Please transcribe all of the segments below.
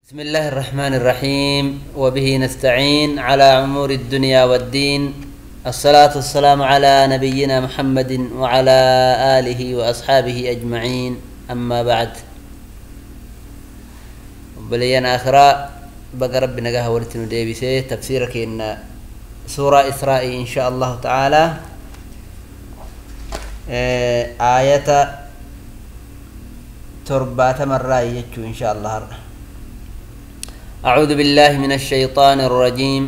بسم الله الرحمن الرحيم وبه نستعين على أمور الدنيا والدين، الصلاة والسلام على نبينا محمد وعلى آله وأصحابه أجمعين، أما بعد. بليان آخرة بقى ربنا قهوة ولتنو ديبسي تفسيرك إن سورة إسراء إن شاء الله تعالى آية تربات مرة يجو إن شاء الله. أعوذ بالله من الشيطان الرجيم.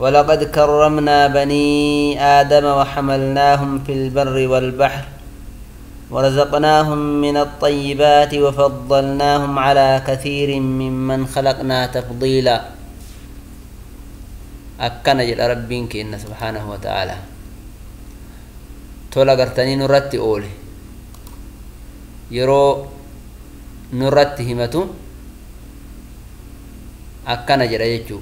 ولقد كرمنا بني آدم وحملناهم في البر والبحر ورزقناهم من الطيبات وفضلناهم على كثير ممن خلقنا تفضيلا. أكن جل ربك إن سبحانه وتعالى تولا قرتني نرتي أولي يرو نرتي همتو أكن جل يجو.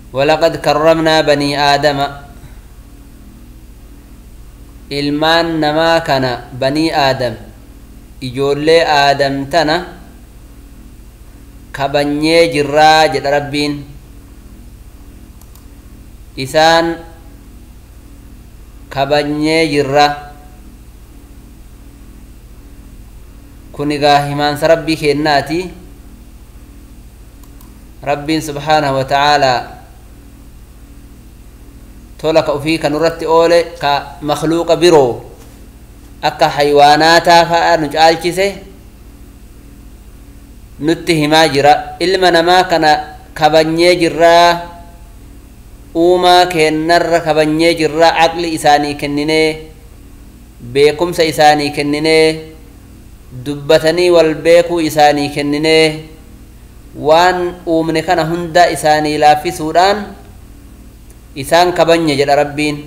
ولقد كرمنا بني آدم، ilmaan namaa kana banii aadam ijoollee aadam tana kabanyee jirraa jedha rabbiin. Isaan kabanyee jirra. Kun egaa himaansa rabbii kennaati. Rabbiin subhaanahu wa ta'aalaa tola ka ufii kan irratti oole ka makhluuqa biroo akka haywaanaataa fa'a nu caalchise nutti himaa jira. Ilma namaa kana kabanyee jirraa, uumaa kennarra kabanyee jirraa, aqli isaanii kenninee, beekumsa isaanii kenninee, dubbatanii wal beekuu isaanii kenninee, waan uumne kana hunda isaanii laaffisuudhaan isaan kabanye jedha rabbiin.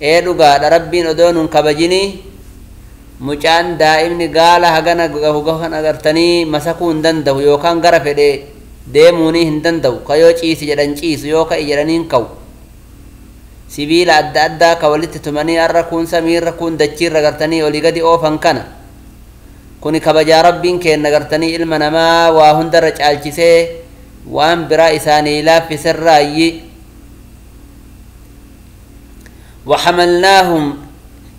Ee dhugaadha, rabbiin odoo nun kabajinii mucaan daa'imni gaala hagana gahu kan agartanii masakuu hin danda'u yookaan gara fedhe deemuunii hin danda'u. Ka yoo ciisi jedhan ciisu, yoo ka'i jedhaniin ka'u. Sibiila adda addaa ka walitti tumanii har'a kuun samiirra kuun dachiirra gartanii olii gadi oofan kana kuni kabajaa rabbiin kenna gartanii ilma namaa waa hundarra caalchisee waan biraa isaanii laaffiserraayyi. وحملناهم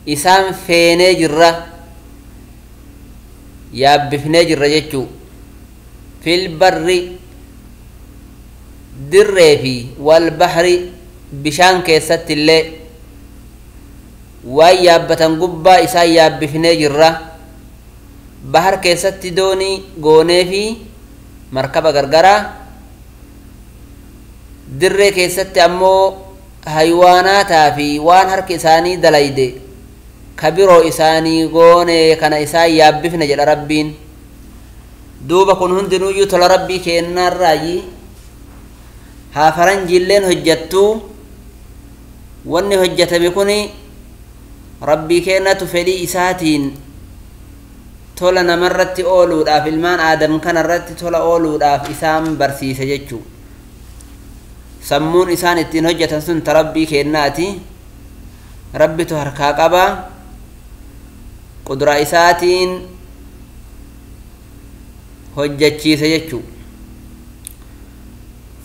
إسام فيني جرة يابفني جرة جتشو في البر دري في والبحر بشان كيست اللي ويابتن قبا إسان يابفني جرة. بحر كيست دوني غوني في مركبة غرغرة. دري كيست أمو haywaanaataa fi waan harki isaanii dalayde ka biroo isaanii goone kana isaan yaabbifne jedha rabbiin. Duuba kun hundinuuyyuu tola rabbii kennaarraayi. Haa faranjiilleen hojjattuu wanni hojjatame kun rabbii kennatu fedhii isaatiin tola namarratti ooluudhaaf ilmaan aadam kanarratti tola ooluudhaaf isaan barsiise jechuu. Sammuun isaan ittiin hojjetan sun ta rabbii kennaati. Rabbitu harkaa qaba. Quduraa isaatiin hojjechiise jechuu.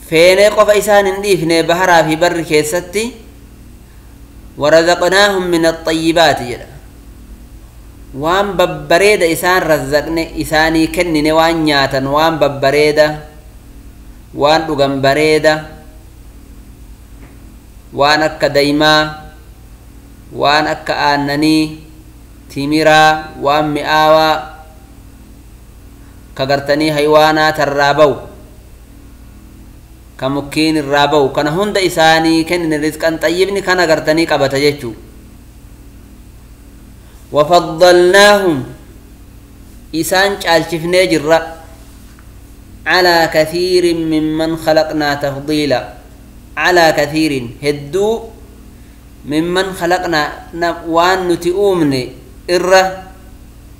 Feenee qofa isaan hin dhiifne baharaa fi barri keessatti warazaqnaahum min axayyibaati jedha. Waan babbareeda isaan razzaqne isaanii kennine, waan nyaatan waan babbareeda, waan dhugan bareeda, waan akka daymaa, waan akka aannanii, timiraa, waan mi'aawaa ka gartanii haywaanaa tarraa ba'u, ka mukkiin irraa ba'u, kana hunda isaanii kennine. Rizqan xayyibni kana gartanii qabata jechuu. وفضلناهم إسان caalchifnee jirra على كثير ممن خلقنا تفضيلا. على كثير هدو ممن خلقنا وان نتؤمن إرة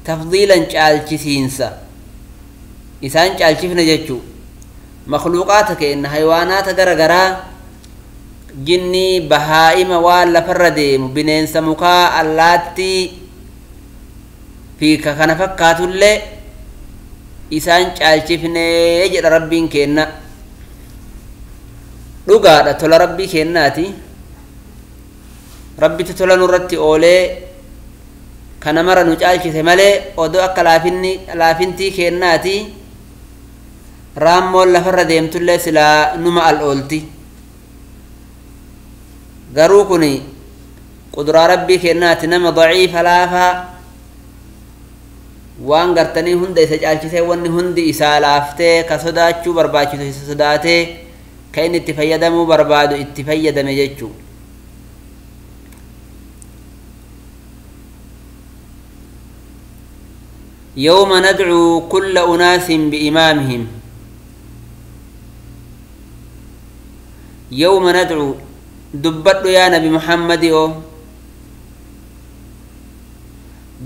تفضيلا caalchisiinsa isaan caalchifne jechuu. مخلوقاتك إن حيوانات غرغرا jinnii bahaa'ima waan lafarra deemu bineensa mukaa allaattii Fi ka kana fakkaatullee isaan caalchifnee jedha Rabbiin kenna. Dhugaadha, tola Rabbii kennaati. Rabbitu tola nurratti oolee kana mara nu caalchise malee odoo akka laafintii kennaati raammoon lafarra deemtullee silaa numa al oolti. Garuu kuni quduraa Rabbii kennaati. Nama daciifa laafaa waan gartanii hunda isa caalchisee wanni hundi isaa laaftee ka sodaachuu barbaachisu isa sodaatee ka inni itti fayyadamuu barbaadu itti fayyadame jechuu. يوم ندعو كل أناس بإمامهم. يوم ندعو دبت يا نبي محمد أو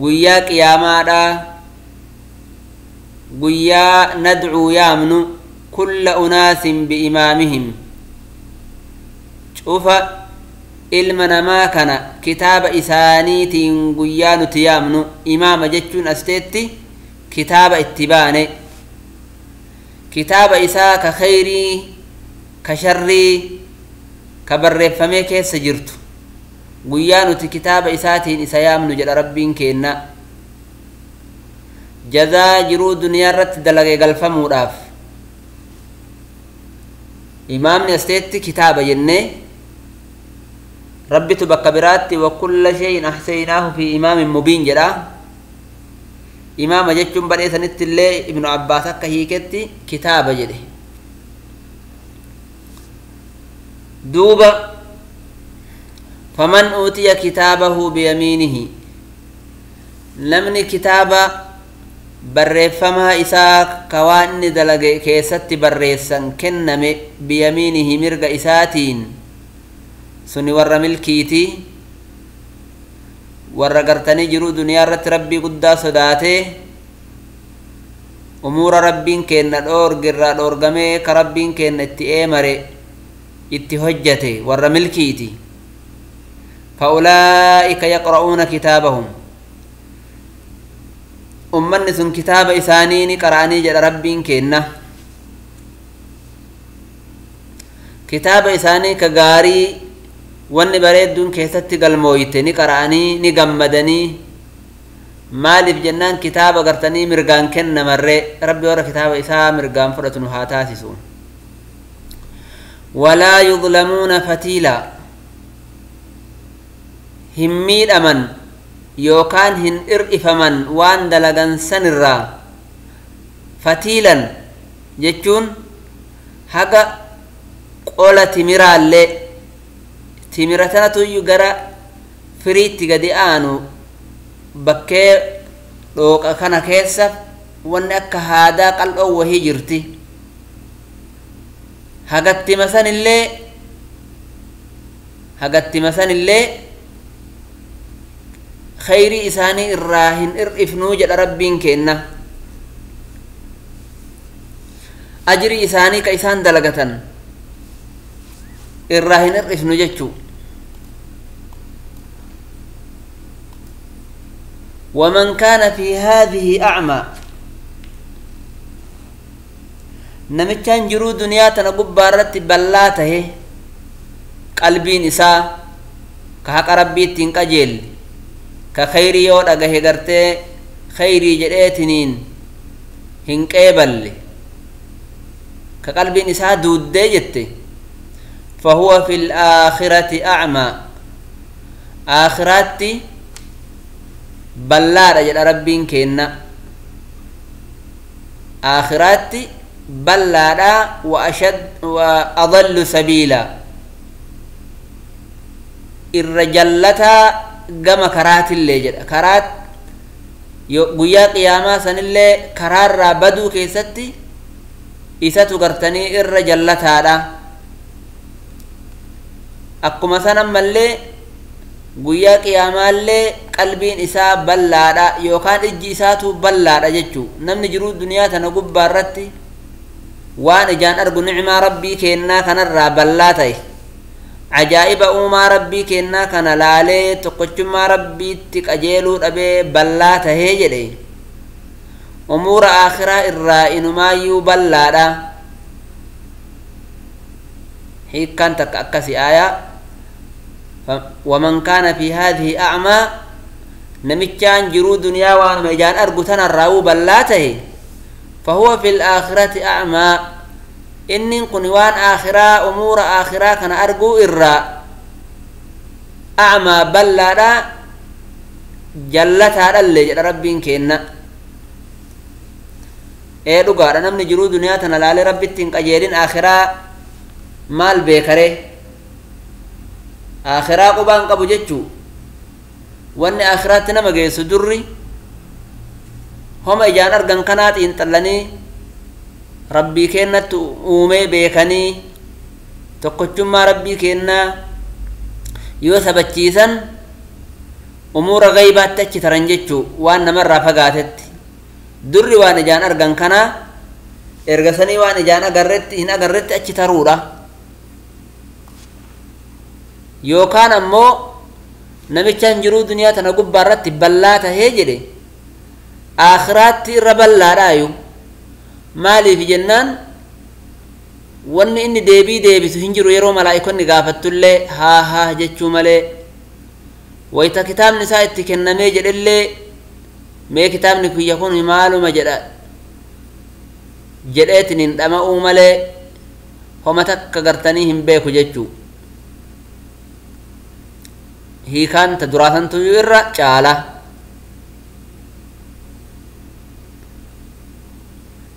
قياك يا مادا قيا ندعو يامن كل أناس بإمامهم. شوف ilma namaa kana kitaaba isaaniitiin guyyaa nuti yaamnu. Imaama jechuun asteetti kitaaba itti baane, kitaaba isaa ka khayrii ka sharrii ka barreeffamee keessa jirtu guyyaa nuti kitaaba isaatiin isa yaamnu jedha Rabbiin kenna. Jazaa jiruu duniyaa irratti dalagee galfamuudhaaf imaamni asteetti kitaaba jennee Rabbitu bakka biraatti wa kulla shay'in ahsaynaahu fi imaamin mubiin jedha. Imaama jechuun badhee sanitti illee Ibnu Abbaas akka hiiketti kitaaba jedhe. Duuba faman uutiya kitaabahu biyamiinihi, namni kitaaba barreeffamaa isaa ka waan inni dalage keessatti barreessan kenname biyamiinihi mirga isaatiin, suni warra milkiiti, warra gartanii jiruu duniyaa irratti Rabbii guddaa sodaatee umuura Rabbiin kenna dhoorgirraa dhoorgamee ka Rabbiin kenna itti eemare itti hojjate warra milkiiti. Fa'ulaa'ika yaqra'uuna kitaabahum, ummanni sun kitaaba isaanii ni qara'anii jedha Rabbiin kenna. Kitaaba isaanii ka gaarii wanni bareedduun keessatti galmooyte ni qara'anii ni gammadanii. Maaliif jennaan kitaaba gartanii mirgaan kennamarree Rabbi warra kitaaba isaa mirgaan fudhatu nu haa taasisu. Walaa yudlamuuna fatiila, hin miidhaman yookaan hin ir'ifaman waan dalagan sanirraa. Fatiilan jechuun haga qola timiraallee, timira tanatuyyu gara firiitti gadi aanu bakkee dhooqa kana keessa wanni akka haadaa qal'oo wahii jirti. Hagattima sanillee khayrii isaanii irraa hin ir'ifnuu jedha Rabbiin kenna. Ajrii isaanii ka isaan dalagatan irraa hin ir'ifnu jechuu. ومن كان في هذه أعمى، نمتشان جرو دنيا تنقب بارت بلاته قلبي نساء كحق ربي تنقجل كخيري يود أغه غرتي خيري جريتنين هنقبل كقلبي نساء دود جت فهو في الآخرة أعمى. آخرتي بلاد أجل ربين كينا آخراتي بلادا وأشد وأضل سبيلا. الرجلتا قم كرات اللي جد كرات قيا قياما سن اللي كرار بدو كيستي إساتو قرتني الرجلتا دا أقوم سنة ملي guyyaa qiyaamaallee qalbiin isaa ballaadha yookaan ijji isaatu ballaadha jechuu. Namni jiruu duniyaa tana gubbaa irratti waan ijaan argu nicmaa Rabbii kennaa kanarraa ballaa ta'e, Ajaa'iba uumaa rabbii kennaa kana laalee tokkochummaa rabbiitti qajeeluu dhabee ballaa tahee jedhe umuura aakhiraa irraa inumaayyuu ballaadha. Hiikkaan takka akkasi aayaa waman kaana fi haadhihi acmaa namichaan jiruu duniyaa waanuma ijaan argu tanarraawuu ballaa tahe fahuwa fi laakhirati acmaa inni kun waan aakhiraa umuura aakhiraa kana arguu irraa acmaa ballaadha jallataadhallee jedha rabbiin kenna. Ee dhugaadha namni jiruu duniyaa tana laalee rabbitti hin qajeelin aakhiraa maal beekare aakhiraa qubaan qabu jechuu. Wanni aakhiraatti nama geessu durri homa ijaan argan kanaa xiinxallanii rabbii kennatti uumee beekanii tokkochummaa rabbii kennaa yoo sabachiisan umuura gaybaatti achi taran jechuu waan namarraa fagaatetti. Durri waan ijaan argan kanaa erga sanii waan ijaan agarretti hin agarretti achi taruudha. Yookaan ammoo namichaan jiruu duniyaa tana gubbaa irratti ballaa tahee jedhe aakhiraatti irra ballaadhaayu. Maaliif jennaan wanni inni deebii deebisu hin jiru yeroo malaa'ikonni gaafattullee haa haa jechuu malee wayta kitaabni isaa itti kennamee jedhellee mee kitaabni kiyya kun maaluma jedha jedheetin hin dhama'uu malee homa takka gartanii hin beeku jechuu. Hiikaan ta duraasantuyyuu irra caala.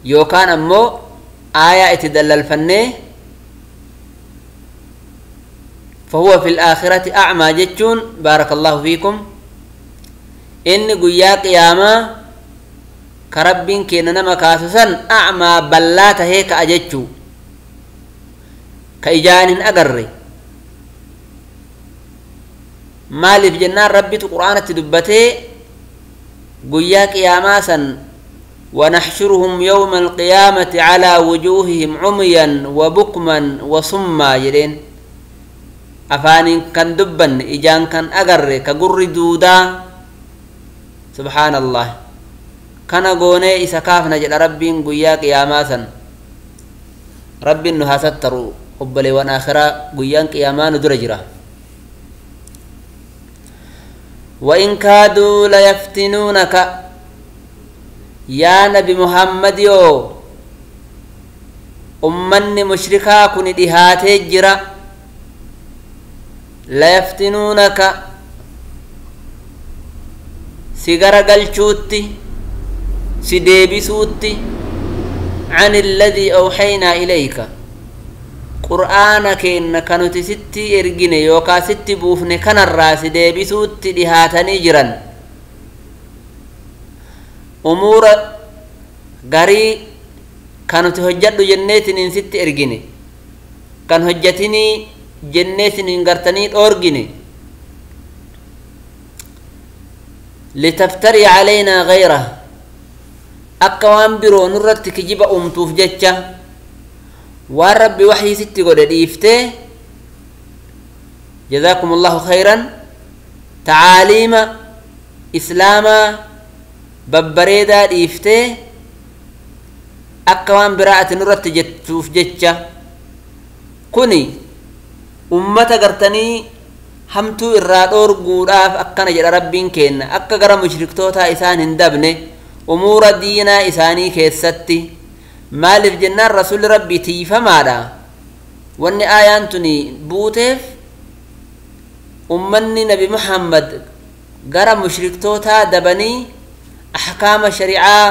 Yookaan ammoo aayaa itti dallalfannee fahuwa fi laakhirati acmaa jechuun baaraka allaahu fiikum inni guyyaa qiyaamaa ka rabbiin kenna nama kaasu san acmaa ballaa tahee ka'a jechuu ka ijaan hin agarre. Maaliif jennaan rabbitu qur'aanatti dubbatee guyyaa qiyaamaa san ونحشرهم يوم القيامة على وجوههم عميا وبكما وصما جدين أفانين كان دبن إجان كان أغر كقر دودا. سبحان الله كان قوني إسكافنا جل ربين قيا قياما ربين نها ستروا أبلي وان آخرا قيان قياما ندرجرا. وإن كادوا ليفتنونك يا نبي محمد يو أمني مشركا كن دهاتي جرا لا يفتنونك سيغرا قلشوتي سيديبسوتي عن الذي أوحينا إليك قرآنك إنك نتستي إرقيني يوكا ستي بوفني كان الراس ديبسوتي دهاتني جرا umuura garii kan nuti hojjadhu jenneetiniin sitti ergine kan hojjatinii jenneetiniin gartanii dhoorgine litaftarii calaynaa gayra akka waan biroo nurratti kijiba uumtuuf jecha waan rabbi waxyii sitti godhe dhiiftee jazaakum allahu khayran tacaaliima islaamaa babbareedaa dhiiftee akka waan biraa ati nurratti jettuuf jecha kuni ummata gartanii hamtuu irraa dhoorguudhaaf akkana jedha rabbiin kenna akka gara mushriktootaa isaan hin dabne umuura diinaa isaanii keessatti. Maaliif jennaan rasuulli rabbii tiifamaadha. Wanni aayaan tuni buuteef ummanni nabi Muhammad gara mushriktootaa dabanii ahkaama shari'aa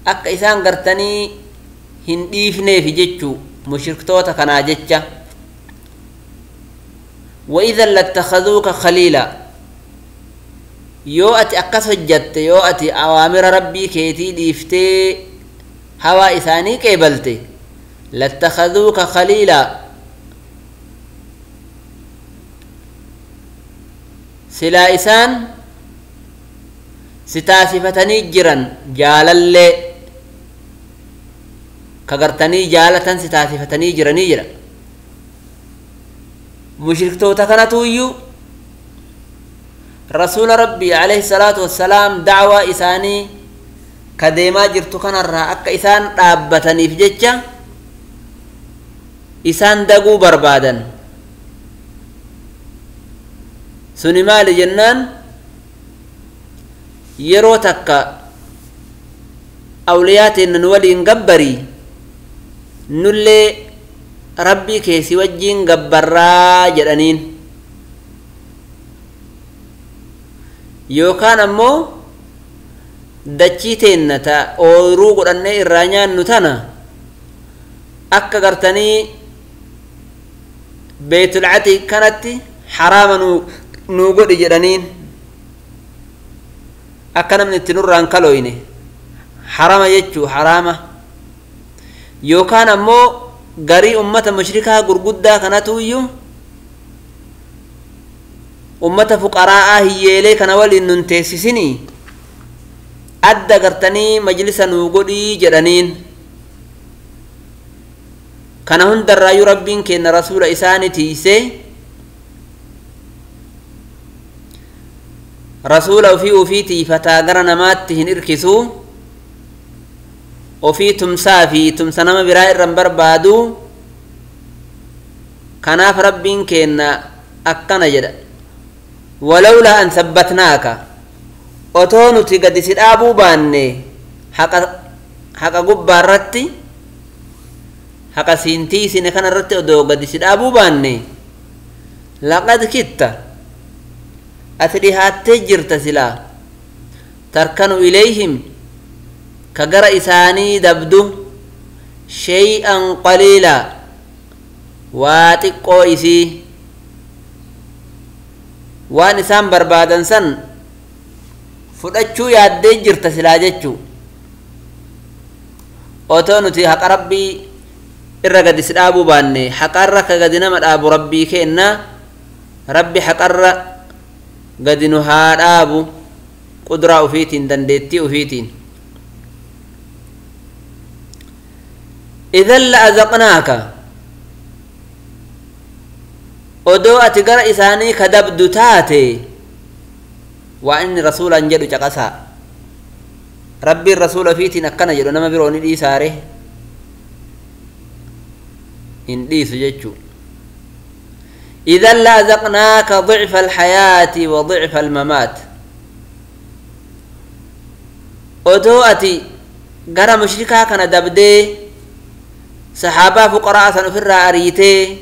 akka isaan gartanii hin dhiifneef jechuu mushriktoota kanaa jecha. وإذا لاتخذوك خليلا yoo ati akkas hojjatte yoo ati awaamira rabbii keetii dhiiftee hawaa isaanii qeebalte lattakhaduuka khaliila silaa isaan si taasifatanii jiran jaalallee ka gartanii jaalatan si taasifatanii jiranii jira. Mushriktoota kanatuuyyuu rasuula Rabbii alayhi salaatu wassalaam dacwaa isaanii ka deemaa jirtu kanarraa akka isaan dhaabbataniif jecha isaan daguu barbaadan. Suni maali jennaan, yeroo takka awliyaatiin nu waliin gabbarii, nullee Rabbii keessi wajjiin gabbarraa jedhaniin, yookaan ammoo dachii teenna ta ooyiruu godhannee irraa nyaannu tana akka gartanii Beeytul Catiiq kanatti haraama nuu godhi jedhaniin, akka namni itti nurraan kalooyne harama jechuu haraama. Yookaan ammoo garii ummata mushrikaa gurguddaa kanatuuyyuu ummata fuqaraa'aa hiyyeelee kana waliin nun teessisinii adda gartanii majlisa nuu godhii jedhaniin. Kana hundarraayyuu Rabbiin kenna rasuula isaanii tiisee rasuula ofii ofii tiifataa gara namaatti hin irkisuu, ofii tumsaa fi tumsa nama biraa irra hin barbaadu. Kanaaf Rabbiin kenna akkana jedha: walawlaa an sabbatnaaka, otoo nuti gadi si dhaabuu baanne haqa gubbaa irratti, haqa siin tiisine kana irratti odoo gadi si dhaabuu baanne, laqad kitta, ati dhihaattee jirta silaa, tarkanu ilayhim, ka gara isaanii dabdu, shay'an qaliilaa, waa xiqqoo isii, waan isaan barbaadan san fudhachuu yaaddee jirta silaa jechuu, otoo nuti haqa Rabbii irra gadi si dhaabuu baanne. Haqarra ka gadi nama dhaabu Rabbii kenna. Rabbi haqarra gadi nu haa dhaabu qudraa ufiitiin, dandeettii ufiitiin. Idan la azaqnaaka, odoo ati gara isaanii ka dabdu taate, waa inni rasuulaan jedhu caqasaa. Rabbiin rasuula ofiitiin akkana jedhu, nama biroo ni dhiisaare? Hin dhiisu jechuu. Idan la azaqnaaka ضعف الحياة وضعف الممات, odoo ati gara mushrikaa kana dabdee saxaabaa fuqaraa san ofirraa ariitee,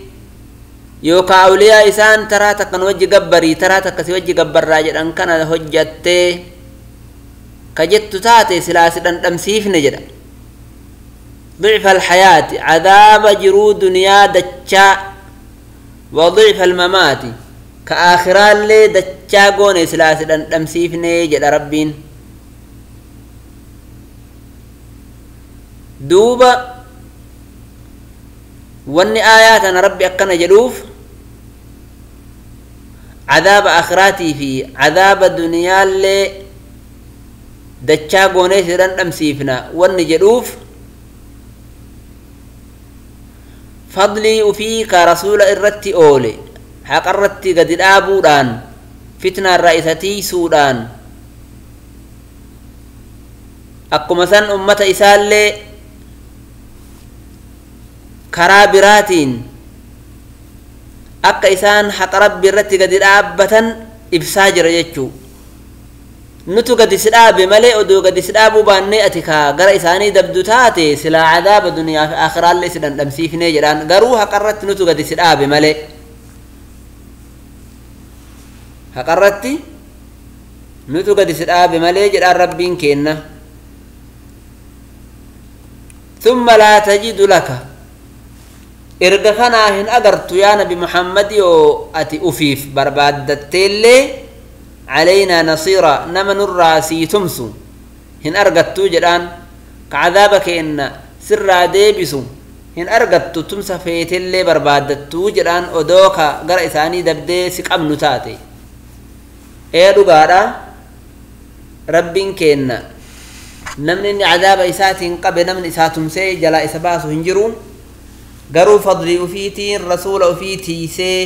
yookaa awliyaa isaan taraa takka nu wajji gabbarii, taraa takka si wajji gabbarraa jedhan kana hojjattee ka jettu taate, silaa si dhandhamsiifne jedha. ضعف الحياة, عذاب jiruu duniyaa dachaa, وضعف الممات, ka aakhiraallee dachaa goone silaa si dhandhamsiifne jedha Rabbiin. Duuba wanni aayaa tana Rabbi akkana jedhuuf, cadaaba aakhiraatii fi cadaaba duniyaallee dachaa goonee si dhandhamsiifna wanni jedhuuf, fadlii ufii ka rasuula irratti oole haqa irratti gadi dhaabuudhaan, fitnaarraa isa tiisuudhaan, akkuma san ummata isaallee karaa biraatiin akka isaan haqa Rabbi irratti gadi dhaabbatan ibsaa jira jechuu. Nutu gadi si dhaabe malee, odoo gadi si dhaabuu baannee ati ka gara isaanii dabdu taate, silaa cadaaba duniyaa fi aakhiraallee si dhandhamsiifnee jedhaan. Garuu haqa irratti nutu gadi si dhaabe malee, haqa irratti nutu gadi si dhaabe malee jedhaan Rabbiin kenna. ثم لا تجد لك, erga kanaa hin agartu yaa Nabi Muhammad yoo ati ufiif barbaaddatteellee, calaynaa nasiira, nama nurraa sii tumsu hin argattuu jedhaan. Ka cadaaba keenna sirraa deebisu hin argattu, tumsa feetellee barbaaddattuu jedhaan, odoo ka gara isaanii dabdee si qabnu taate. Ee, dhugaadha, Rabbiin keenna namni inni cadaaba isaatiin qabe namni isaa tumsee jalaa isa baasu hin jiru. Garuu fadlii ufiitiin rasuula ufii tiisee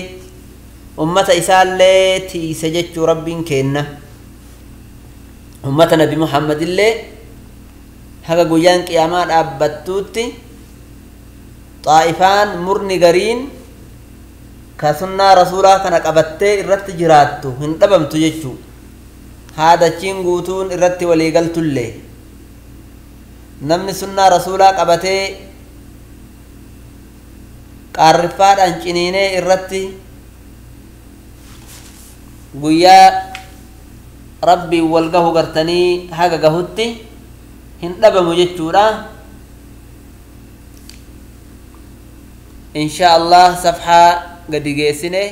Ummata isaallee tiise jechuu Rabbiin kenna. Ummata Nabi Muhammadillee haga guyyaan qiyaamaa dhaabbattuutti xaa'ifaan murni gariin ka sunnaa rasuulaa kana qabattee irratti jiraattu hin dhabamtu jechuu. Haadachiin guutuun irratti waliigaltullee namni sunnaa rasuulaa qabatee qaarriffaadhaan ciniinee irratti guyyaa Rabbiin wal gahu gartanii haga gahutti hin dhabamu jechuudha. Insha Allah safhaa gadi geessine.